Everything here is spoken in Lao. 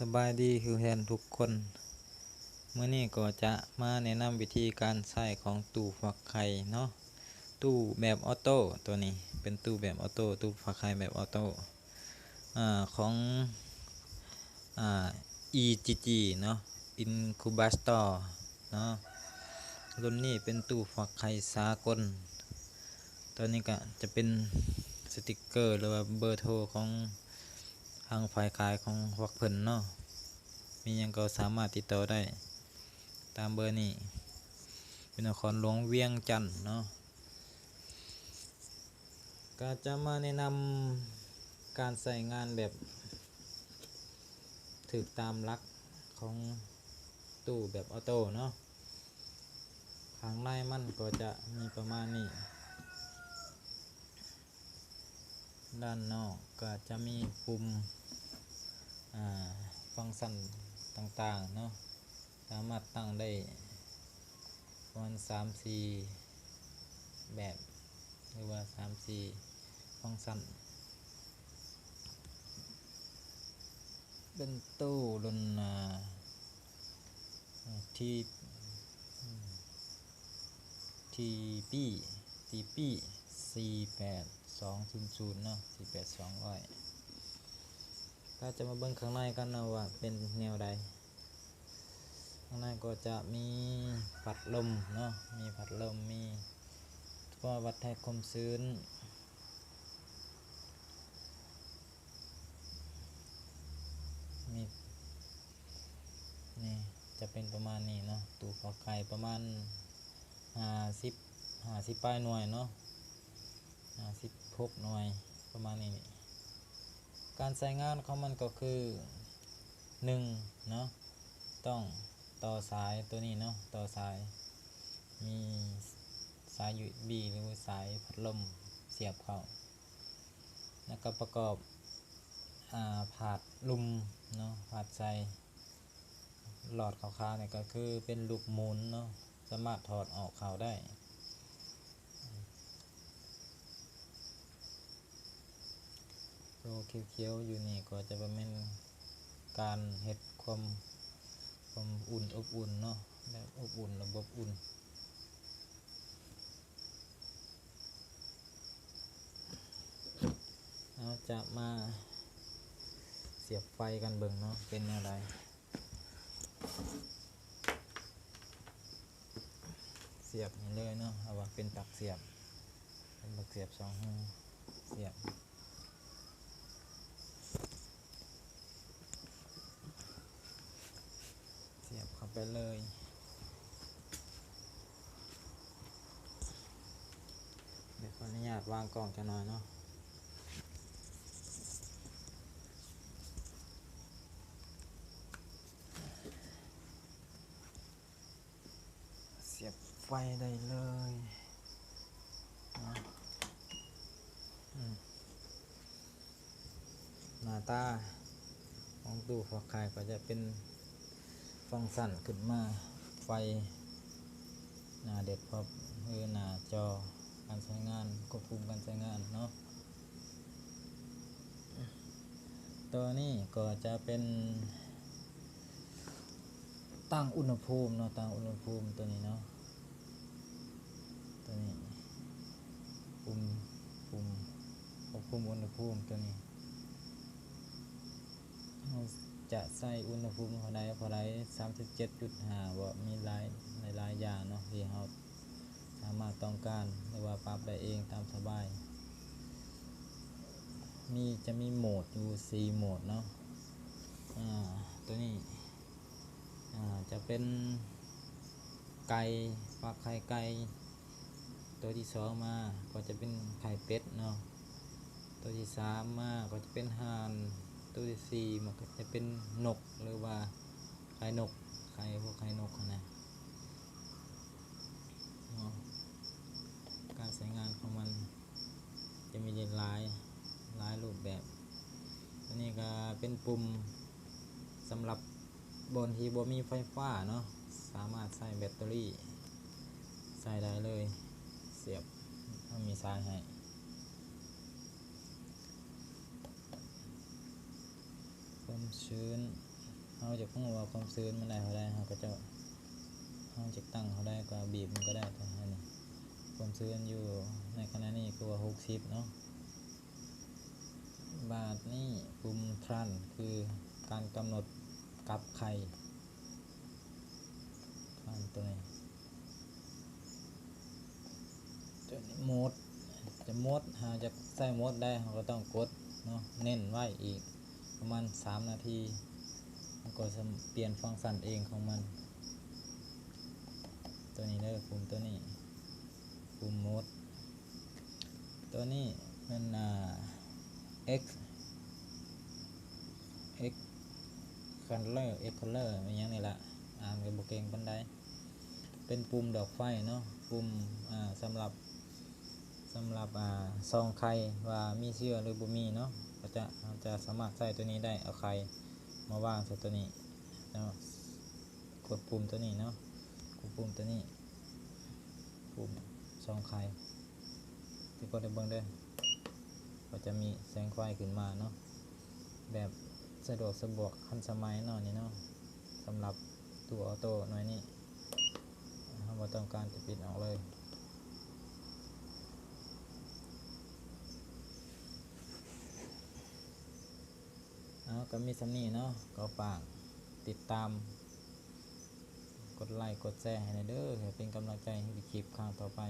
ສະບາຍດີຄືເກົ່າທຸກຄົນ. ມື້ນີ້ກໍຈະມາແນະນຳວິທີການໃຊ້ຂອງຕູ້ຟັກໄຂ່ເນາະ, ຕູ້ແບບອອໂຕ້. ໂຕນີ້ເປັນຕູ້ແບບອອໂຕ້, ຕູ້ຟັກໄຂ່ແບບອອໂຕ້ ອາ ຂອງ ອາ ອີຈີຈີ ເນາະ, Incubator ເນາະ. ລຸ້ນນີ້ເປັນຕູ້ຟັກໄຂ່ສາກົນ. ໂຕນີ້ກະຈະເປັນສະຕິກເກີ ຫຼືວ່າເບີໂທຂອງ ທາງຝ່າຍຂາຍຂອງພວກເພິ່ນເນາະ, ມີຫຍັງກໍສາມາດຕິດຕໍ່ໄດ້ຕາມເບີນີ້. ຢູ່ນະຄອນຫຼວງວຽງຈັນເນາະ, ກະຈະມາແນະນຳການໃຊ້ງານແບບຖືກຕາມຫຼັກຂອງຕູ້ແບບອອໂຕ້ເນາະ. ຂ້າງໃນມັນກໍຈະມີປະມານນີ້. ດ້ານນອກກໍຈະມີປຸ່ມ ອາ ຟັງຊັນຕ່າງໆເນາະ, ສາມາດຕັ້ງໄດ້ປະມານສາມສີ່ແບບ ຫຼືວ່າສາມສີ່ຟັງຊັນ. ເປັນຕູ້ລຸ້ນ ອາ ທີ ທີປີ ທີປີ ສີ່ແປດສອງສູນເນາະ, ສີ່ແປດສອງຮ້ອຍ. ກໍຈະມາເບິ່ງຂ້າງໃນກັນເນາະວ່າເປັນແນວໃດ. ຂ້າງໃນກໍຈະມີພັດລົມເນາະ, ມີພັດລົມ, ມີຕົວວັດແທກຄວາມຊື້ນ, ມີ ນີ້ຈະເປັນປະມານນີ້ເນາະ, ຕູ້ຟັກໄຂ່ປະມານຫ້າສິບ ຫ້າສິບປາຍໜ່ວຍເນາະ, ຫ້າສິບຫົກໜ່ວຍ ປະມານນີ້. ການໃຊ້ງານຂອງມັນກໍຄື ໜຶ່ງເນາະ, ຕ້ອງຕໍ່ສາຍໂຕນີ້ເນາະ, ຕໍ່ສາຍ ມີສາຍຢູເອັສບີ ຫຼືສາຍພັດລົມສຽບເຂົ້າ. ແລ້ວກໍປະກອບ ອາ ພາດລຸ່ມເນາະ, ພາດໃສ່ຫຼອດຂາວໆນີ້ກໍຄືເປັນລູກໝູນເນາະ, ສາມາດຖອດອອກເຂົ້າໄດ້. ໂຕຂຽວໆຢູ່ນີ້ກໍຈະແມ່ນການເຮັດຄວາມ ຄວາມອຸ່ນ ອົບອຸ່ນເນາະ, ແບບອົບອຸ່ນ ລະບົບອຸ່ນ. ເຮົາຈະມາສຽບໄຟກັນເບິ່ງເນາະ ເປັນແນວໃດ. ສຽບນີ້ເລີຍເນາະ, ເອົາວ່າເປັນປັກສຽບ, ເປັນປັກສຽບສອງຮູສຽບ. ສຽບເຂົ້າໄປເລີຍ. ດຽວຂໍອະນຸຍາດວາງກ້ອງຈັກໜ່ອຍເນາະ. ສຽບໄຟໄດ້ເລີຍເນາະ. ອືມ ໜ້າຕາຂອງຕູ້ຟັກໄຂ່ກໍຈະເປັນຟັງຊັນຂຶ້ນມາ, ໄຟ ໜ້າເດັສທັອບ ຫຼື ໜ້າຈໍການໃຊ້ງານ, ຄວບຄຸມການໃຊ້ງານເນາະ. ໂຕນີ້ກໍຈະເປັນຕັ້ງອຸນຫະພູມເນາະ, ຕັ້ງອຸນຫະພູມໂຕນີ້ເນາະ. ໂຕນີ້ ປຸ່ມ ປຸ່ມຄວບຄຸມອຸນຫະພູມໂຕນີ້. ເຮົາຈະໃສ່ອຸນຫະພູມເທົ່າໃດ ເທົ່າໃດ ສາມສິບເຈັດຈຸດຫ້າ ບໍ່ ມີຫຼາຍ ຫຼາຍໆຢ່າງເນາະ ທີ່ເຮົາສາມາດຕ້ອງການ ຫຼືວ່າປັບໄດ້ເອງຕາມສະບາຍ. ມີ ຈະມີໂໝດຢູ່ສີ່ໂໝດເນາະ. ອາ ໂຕນີ້ ອາ ຈະເປັນໄກ່ ຟັກໄຂ່ໄກ່. ໂຕທີສອງມາກໍຈະເປັນໄຂ່ເປັດເນາະ, ໂຕທີສາມມາກໍຈະເປັນຫ່ານ, ໂຕທີສີ່ມັນກໍຈະເປັນນົກ ຫຼືວ່າໄຂ່ນົກ, ໄຂ່ ພວກໄຂ່ນົກຫັ້ນນະເນາະ. ການໃຊ້ງານຂອງມັນຈະມີຫຼາຍ ຫຼາຍຮູບແບບ. ອັນນີ້ກໍເປັນປຸ່ມສຳລັບບ່ອນທີ່ບໍ່ມີໄຟຟ້າເນາະ, ສາມາດໃຊ້ແບັດເຕີຣີໃສ່ໄດ້ເລີຍ, ສຽບ ເຮົາມີສາຍໃຫ້. ຄວາມຊື້ນ ເຮົາຢາກຮູ້ວ່າຄວາມຊືນມັນໄດ້ເທົ່າໃດ ເຮົາກໍຈະ ເຮົາຢາກຕັ້ງເທົ່າໃດກໍບີບມັນກໍໄດ້ ແຕ່ອັນນີ້ຄວາມຊືນຢູ່ໃນຂະນະນີ້ຄືວ່າຫົກສິບເນາະ. ບາດນີ້ປຸ່ມ Run ຄືການກຳນົດກັບໄຂ່ Run ຕົວນີ້ ຕົວນີ້ Mode ຈະ Mode ເຮົາຢາກໃຊ້ Mode ໃດ ເຮົາກໍຕ້ອງກົດເນາະ ເນັ້ນໄວ້ອີກປະມານສາມນາທີ ມັນກໍຈະປ່ຽນຟັງຊັນເອງຂອງມັນ. ຕົວນີ້ເດີ ປຸ່ມຕົວນີ້ ປຸ່ມ Mode ຕົວນີ້ເປັນ ອ່າ X X Color X Color ອີຫຍັງນີ້ລະ ອ່ານກໍບໍ່ເກັ່ງປານໃດ. ເປັນປຸ່ມດອກໄຟເນາະ ປຸ່ມ ອ່າ ສຳລັບ ສຳລັບ ອ່າ ສ່ອງໄຂ່ວ່າມີເຊື້ອຫຼືບໍ່ມີເນາະ ເຮົາຈະ ເຮົາຈະສາມາດໃຊ້ຕົວນີ້ໄດ້ ເອົາໄຂ່ມາວາງໃສ່ຕົວນີ້ເນາະ. ກົດປຸ່ມຕົວນີ້ເນາະ ກົດປຸ່ມຕົວນີ້ ປຸ່ມສ່ອງໄຂ່ ທີ່ກົດໃຫ້ເບິ່ງເດີ ກໍຈະມີແສງໄຟຂຶ້ນມາເນາະ ແບບສະດວກສະບວກ ທັນສະໄໝເນາະ ນີ້ເນາະ. ສຳລັບຕູ້ອໍໂຕ້ໜ່ວຍນີ້ ເຮົາບໍ່ຕ້ອງການຈະປິດອອກເລີຍ. ເອົາ ກໍມີສ່ຳນີ້ເນາະ ກໍຝາກຕິດຕາມ ກົດໄລກົດແຊໃຫ້ແດ່ເດີ ເພື່ອເປັນກຳລັງໃຈໃຫ້ເຮັດຄລິບຄັ້ງຕໍ່ໄປ.